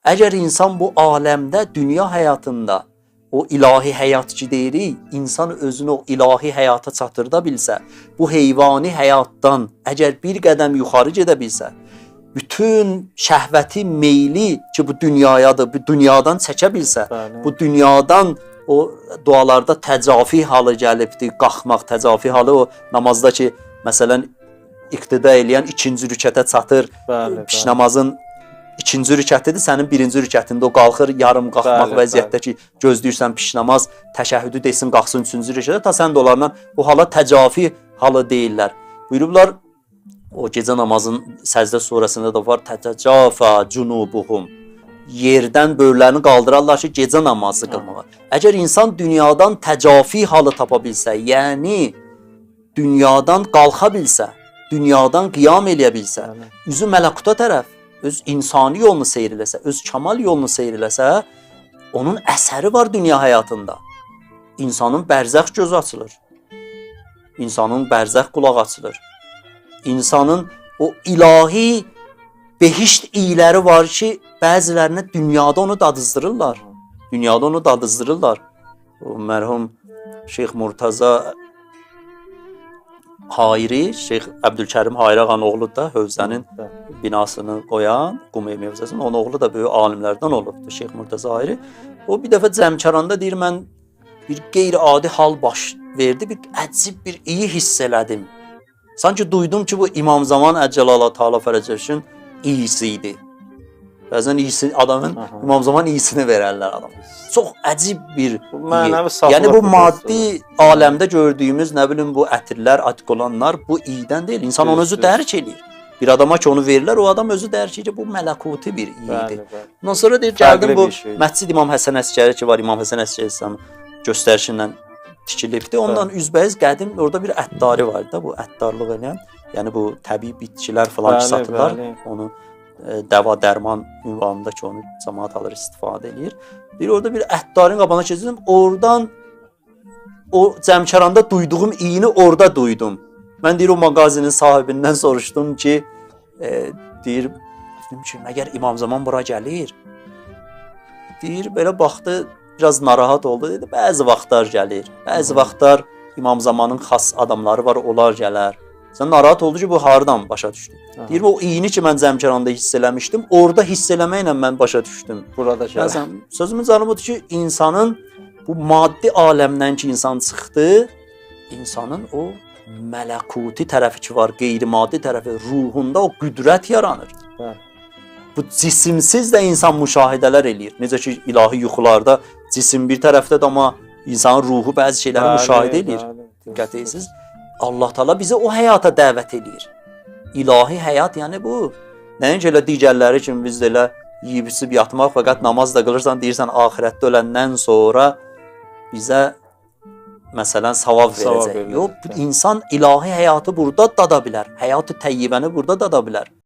Əgər insan bu aləmdə, dünya həyatında o ilahi həyat ki deyirik, insan özünü o ilahi həyata çatdırda bilsə, bu heyvani həyatdan əgər bir qədəm yuxarı gedə bilsə, bütün şəhvəti, meyli ki bu dünyayadır, bu dünyadan çəkə bilsə, bu dünyadan o dualarda təcafi halı gəlibdi, qalxmaq təcafi halı o namazda ki, məsələn iqtida eləyən ikinci rükətə çatır, piş namazın ikinci rükətidir, sənin birinci rükətində o qalxır yarım qalxmaq vəziyyətdə ki, gözləyirsən piş namaz təşəhhüdü desin, qalxsın üçüncü rükətə, ta sən də onlarla o hala təcafi halı deyirlər. Buyurublar o gecə namazın səcdə surəsində də var tətəcafa cunubuhum. Yerdən böyürlərini qaldırarlar ki, gecə namazı qılmağa. Əgər insan dünyadan təcafi halı tapa bilsə, yəni dünyadan qalxa bilsə, dünyadan qiyam eləyə bilsə, üzü mələkuta tərəf, öz insani yolunu seyr eləsə, öz kamal yolunu seyr eləsə, onun əsəri var dünya həyatında. İnsanın bərzəx gözü açılır. İnsanın bərzəx qulağı açılır. İnsanın o ilahi behişt iyləri var ki, bəzilərinə dünyada onu dadızdırırlar. Dünyada onu dadızdırırlar. O mərhum Şeyx Murtaza Hayri, Şeyx Əbdülkərim Hayri ağanın oğlu da hövzənin binasını qoyan, Qum elmi hövzəsinin, onun oğlu da böyük alimlərdən olubdu, Şeyx Murtaza Hayri. O bir dəfə Cəmkəranda deyir, mən bir qeyri-adi hal baş verdi, bir əcib bir iyi hiss elədim. Sanki duydum ki, bu İmam Zaman Əcəlalə Taala Fərəcəşin iyisi idi. Bəzən iyisi adamın İmam Zaman iyisini verərlər adama. Çox əcib bir Bu mənəvi saflıq. Yəni bu maddi aləmdə gördüyümüz, nə bilim bu ətirlər, atkolanlar bu iydən deyil. İnsan onu özü dərk eləyir. Bir adama ki onu verirlər, o adam özü dərk edir ki, bu mələkuti bir iyi idi. Ondan sonra deyir, gəldim bu Məscid İmam Həsən Əskəri ki var, İmam Həsən Əskəri İslam göstərişi ilə tikilibdi. Ondan üzbəüz qədim orada bir əttari var da, bu əttarlıq eləyən, yəni bu təbii bitkilər falan ki satırlar, onu dəva dərman ünvanında ki onu cəmaət alır, istifadə eləyir. Deyir, orada bir əttarin qabağına keçdim, oradan o Cəmkəranda duyduğum iyini orada duydum. Mən deyir o mağazinin sahibindən soruşdum ki, deyir, dedim ki, məgər İmam Zaman bura gəlir? Deyir, belə baxdı, biraz narahat oldu. Dedi, bəzi vaxtlar gəlir. Bəzi vaxtlar İmam Zamanın xas adamları var, onlar gələr. Sən narahat oldu ki, bu hardan başa düşdü? Deyir, o iyini ki mən Cəmkəranda hiss eləmişdim, orada hiss eləməklə mən başa düşdüm. Burada gəlir. Bəzən sözümün canı budur ki, insanın bu maddi aləmdən ki insan çıxdı, insanın o mələkuti tərəfi ki var, qeyri-maddi tərəfi, ruhunda o qüdrət yaranır. Bu cisimsiz də insan müşahidələr eləyir. Necə ki ilahi yuxularda cisim bir tərəfdədir, amma insanın ruhu bəzi şeyləri müşahidə eləyir. Diqqət edirsiniz. Allah Taala bizi o həyata dəvət eləyir. İlahi həyat yəni bu. Nəinki elə digərləri kimi biz də elə yeyib içib yatmaq, fəqət namaz da qılırsan, deyirsən axirətdə öləndən sonra bizə məsələn savab verəcək. Yox, insan ilahi həyatı burada dada bilər. Həyatı təyyibəni burada dada bilər.